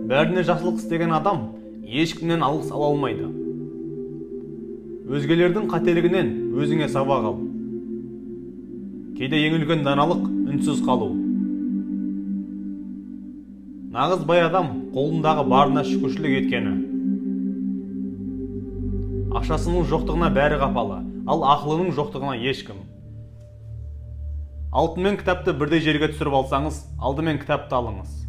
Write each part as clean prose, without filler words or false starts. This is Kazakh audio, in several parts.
Бәріне жақсылық істеген адам ешкімнен алғыс ала алмайды. Өзгелердің қателігінен өзіңе сабақ ал. Кейде ең үлкен даналық үнсіз қалу. Нағыз бай адам қолындағы барына шүкіршілік еткені. Ақшасының жоқтығына бәрі қапалы, ал ақылының жоқтығына ешкім. Алтын мен кітапты бірдей жерге түсіріп алсаңыз, алдымен кітапты алыңыз.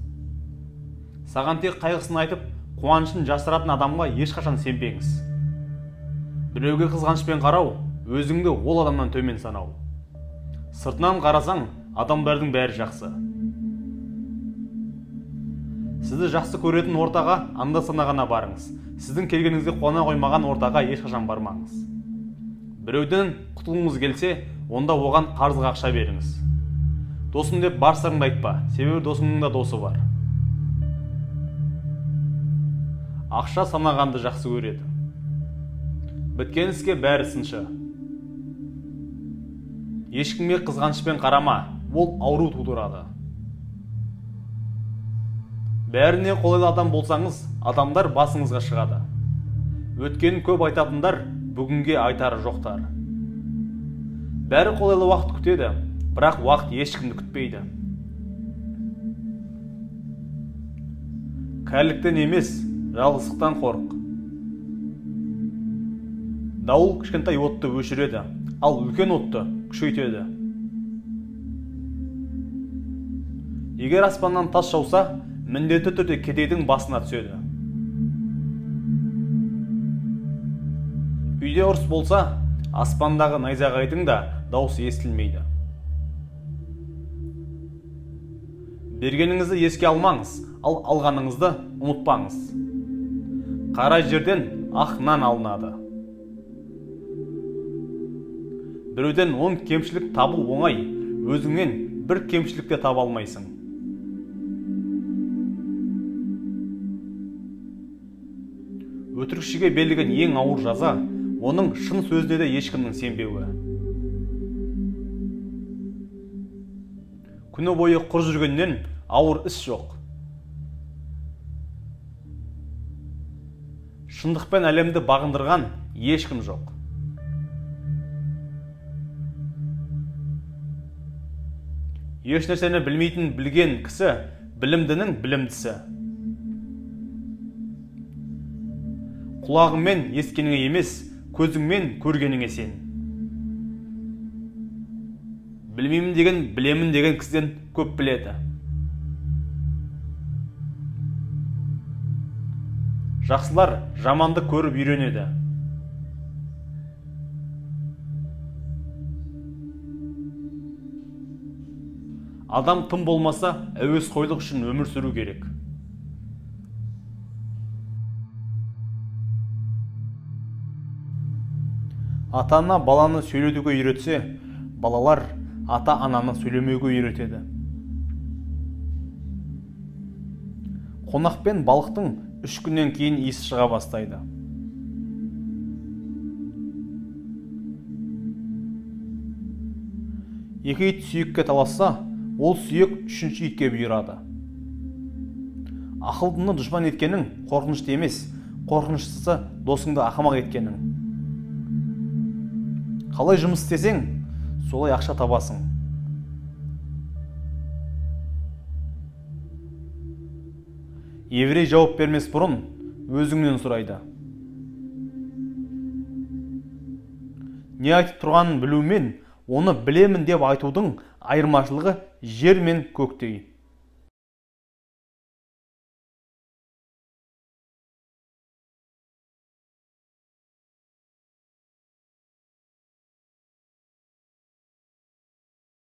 Саған тек қайғысын айтып, қуанышын жасыратын адамға ешқашан сенбеңіз. Біреуге қызғанышпен қарау, өзіңді ол адамнан төмен санау. Сыртынан қарасаң, адамдардың бәрі жақсы. Сізді жақсы көретін ортаға анда-санда ғана барыңыз. Сіздің келгеніңізге қуана қоймаған ортаға ешқашан бармаңыз. Біреуден құтылғыңыз келсе, онда оған қарызға ақша беріңіз. Досым деп бар сырыңды айтпа, себебі досыңның да досы бар. Ақша санағанды жақсы көреді. Біткен іске бәрі сыншы. Ешкімге қызғанышпен қарама, ол ауру тудырады. Бәріне қолайлы адам болсаңыз, адамдар басыңызға шығады. Өткенін көп айтатындар, бүгінге айтары жоқтар. Бәрі қолайлы уақыт күтеді, бірақ уақыт ешкімді күтпейді. Кәріліктен емес, жалғыздықтан қорық. Дауыл кішкентай отты өшіреді, ал үлкен отты күшейтеді. Егер аспаннан тас жауса, міндетті түрде кедейдің басына түседі. Үйде ұрыс болса, аспандағы найзағайдың да дауысы естілмейді. Бергеніңізді еске алмаңыз, ал алғаныңызды ұмытпаңыз. Қара жерден ақ нан алынады. Біреуден 10 кемшілік табу оңай, өзіңнен бір кемшілік те таба алмайсың. Өтірікшіге берілген ең ауыр жаза, оның шын сөзіне де ешкімнің сенбеуі. Күні бойы құр жүргеннен ауыр іс жоқ. Шындықпен әлемді бағындырған ешкім жоқ. Еш нәрсені білмейтін білген кісі, білімдінің білімдісі. Құлағыңмен ескеніңе емес, көзіңмен көргеніңе сен. Білмеймін деген, білемін деген кісіден көп біледі. Жақсылар жаманды көріп үйренеді. Адам тым болмаса, әуесқойлық үшін өмір сүру керек. Ата-ана баланы сөйлетуге үйретсе, балалар ата-ананы сөйлемеуге үйретеді. Қонақ пен балықтың 3 күннен кейін иісі шыға бастайды. Екі ит сүйекке таласса, ол сүйек үшінші итке бұйырады. Ақылдыны дұшпан еткенің қорқынышты емес, қорқыныштысы досыңды ақымақ еткенің. Қалай жұмыс істесең, солай ақша табасың. Еврей жауап бермес бұрын өзіңнен сұрайды. Не айтып тұрғанын білумен, оны білемін деп айтудың айырмашылығы жер мен көктей.